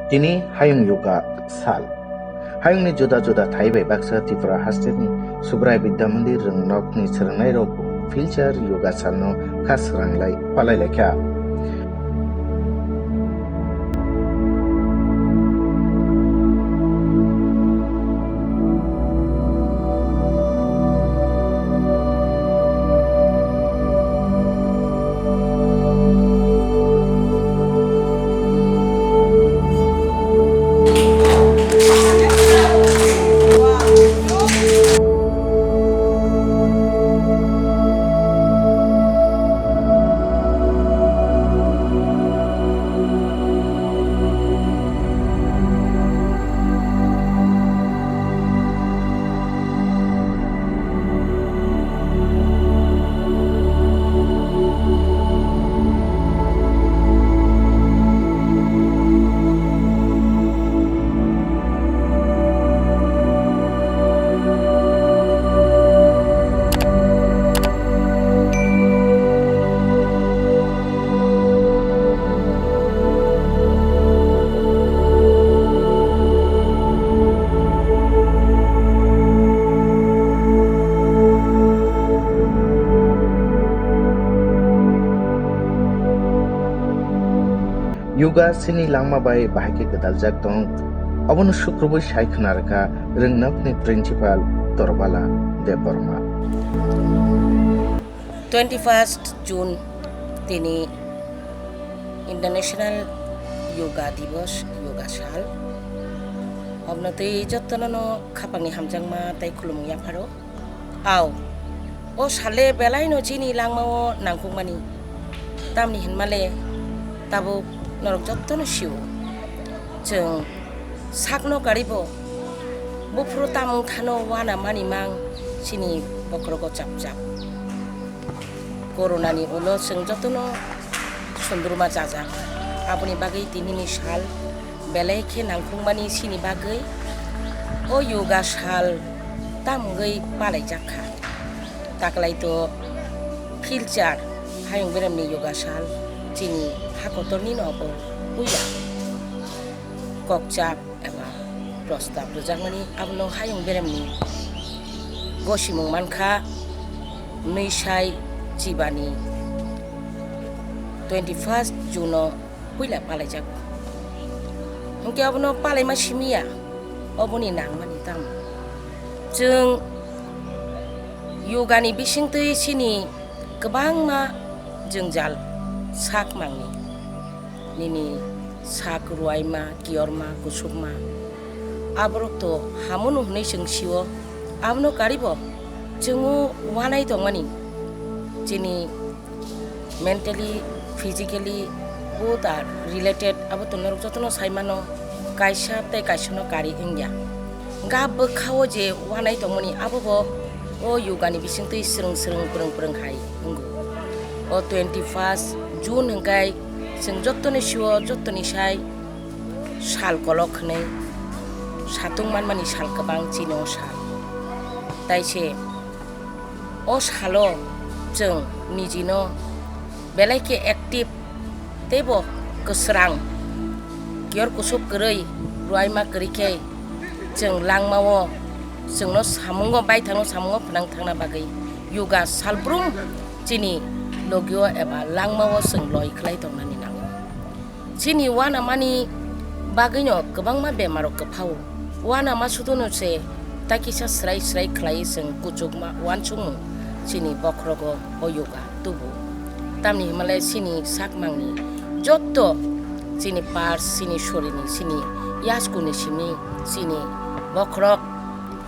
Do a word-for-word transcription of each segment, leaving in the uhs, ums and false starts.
Tini Hayung Yoga Sal. Hayungni juda juda thai bai baksa Tripura hasteni Subrai Bidya Mandir rwngnokni swrwngnairok bo Philchar Yoga Salno kha swranglai palai laikha. Yoga chini langma bai bahai khe gwdaljak tong, obono sukrubui sai khna rwkha rwngnokni principal Torbala Debbarma. Twenty first June tini International Yoga Divas, Yoga Sal. Obno twi jottono no khapangni hamjakma tei khulumung yapharo. Au, o sale belaino chini langmao nangkukmani. Tamni hinmale tabuk norok jottono sio. Chwng sakno karibo buphuru tamung thano wana mani mang chini bokhorogo chapchap. Coronani ulo chwng jotono sundruma chajak. Aboni bagwi tinini sal belai khe nangkukmani chini bagwi o yoga sal tamungwi palaijak kha. Taklaito Philchar hayung beremni yoga sal chini ha kotornino bo puila kokchap eba prostab rwjakmani abono hayung beremni gosimung mankha nwisai chibani twenty first June o puila palaijago. Hwnkhe abono palaima simiya, oboni nangmani tamo. Chwng yogani bisingtwi chini kwbangma jwngjal sak mangni. Nini sak ruaima, kiyorma, kusukma. Aborok to hamono hwnwi chwng sio. Abono karibo chwng o wanai tongmani. Chini mentally, physically, both are related, abo to norok jotono sai mano, kaisa tei kaisano kari wngya. Ga bwkha-o je wanai tongmani, abo bo o yogani bisingtwi swrwng swrwng, pwrwng pwrwng hai wngo. O twenty first June hwnkhe chwng jottoni sio, jottoni sai sal kolok hwnwi satung manmani sal kwbang chini o sal. Tai se o salo chwng nijino belai khe active teibo kwsrang, kiyor kusuk kwrwi, ruaima kwrwi khe chwng langmao chwngno samungo baithangno samungo phwnang thangna bagwi yoga salbrum chini logio eba langmao chwng loi khlai tongnani nango. Chini uanamani bagwino kwbangma bemarrok kwphao. Uanama sudono se ta kisa srai srai khlai chwng kuchukma uansukmung chini bokhorogo o yoga tubu. Tamni hwnmale chini sakmangni jotto chini parts, chini sorini, chini yaskuni simi, chini bokhorok,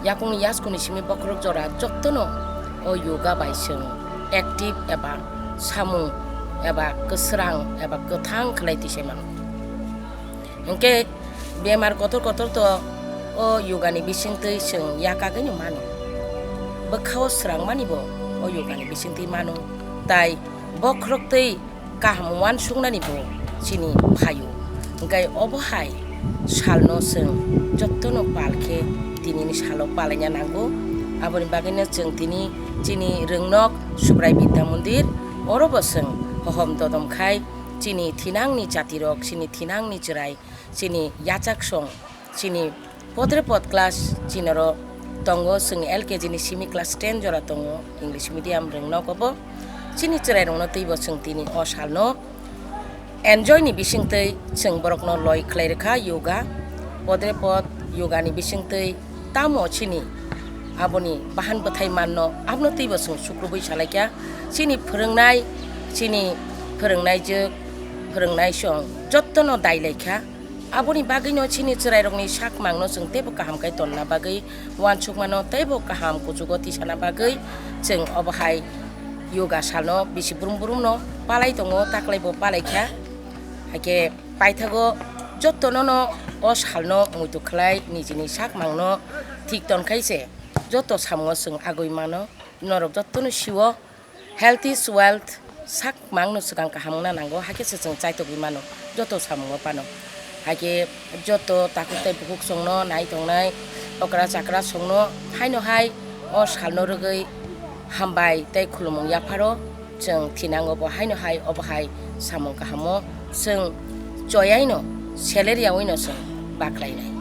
yakungni yaskuni simi bokhorok jora jottono o yoga bai chwng active eba samung eba kwsrang eba kwthang khlai tisai mano. Hinkhe bemar kotor kotor to o yogani bisingtwi chwng yakagwino mano. Bwkhao srangmani bo o yogani bisingtwi mano. Tai bokhorok twi kaham uansuknani bo chini phaio. Hinkhe obo hai salno chwng jottono pal khe tinini salo palaina nango. Aboni bagwino chwng tini chini rwngnok Subrai Bidya Mandir oro bo chwng hohom dodom khai Chini thinangni jatirok, chini thinangni chwrai, chini yachaksong, chini podre pod class chinoro tongo, chwng L K G ni simi class ten jora tongo, English medium rwngno kobo. Chini chwrairokno teibo chwng tini o salno enjoy ni bisingtwi chwng borokno loi khlai rwkha yoga, podre pod yoga ni bisingtwi tamo chini aboni bahan bwthai manno, abono teibo chwng sukrubui salaikha. Chini phwrwngnai, chini phwrwngnaijwk, phwrwngnaisong jottono dailaikha. Aboni bagwino chini chwrairokni sakmangno chwng teibo kaham khe tonna bagwi, uansukmano teibo kaham kuchugo tisana bagwi chwng obo hai yoga salno bisi brum brumno palai tongo, taklaibo palaikha. Haikhe paithago jottono no o salno muitu khlai nijini sakmangno thik tonkhaise jotto samungo chwng agwi mano. Norok jottono sio, health is wealth, sakmangno swkang kaham wngna nango, haikhe se chwng chaitogwi mano jotto samungo phano. Haikhe jotto takhuk tei bukhuk songno nai tongnai okra chakra songno haino hai o salno rwgwi hambai tei khulumung yapharo chwng thinango bo haino hai obo hai samung kahamo chwng choyaino seler yaoino chwng baklainai.